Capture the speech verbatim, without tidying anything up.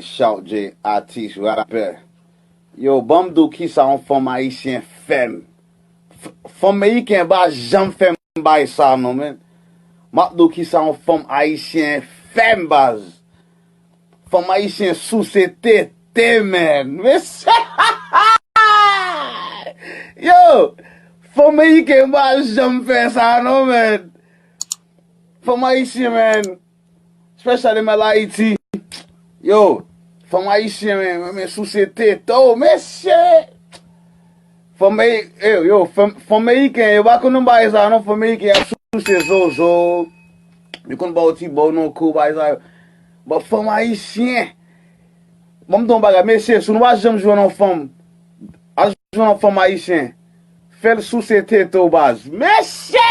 Shout J, atis, rapè. Yo, ban m di w kisa yon fanm ayisyen fè m. F- Fanm meriken pa janm fè m bay sa non, men. M ap di w kisa yon fanm ayisyen fè m, baz. Fanm ayisyen souse tete, men. Mesye! Yo! Fanm meriken pa janm fè sa non, men. Fanm ayisyen, men. Especially mwen Ayiti. Yo, fanm ayisyen, men, men, men souse tete, o, mesye! Fanm, e, e, yo, fanm, fanm meriken, yo pa konn bagay sa, non, fanm meriken, y ap souse zozo. Yo konn ba w ti bo non kou, bagay sa. Bon, fanm ayisyen. Bon, m di yon bagay, mesye, si nou pa janm jwenn yon fanm, al jwenn yon fanm ayisyen. Fè l souse tete w, baz. Mesye!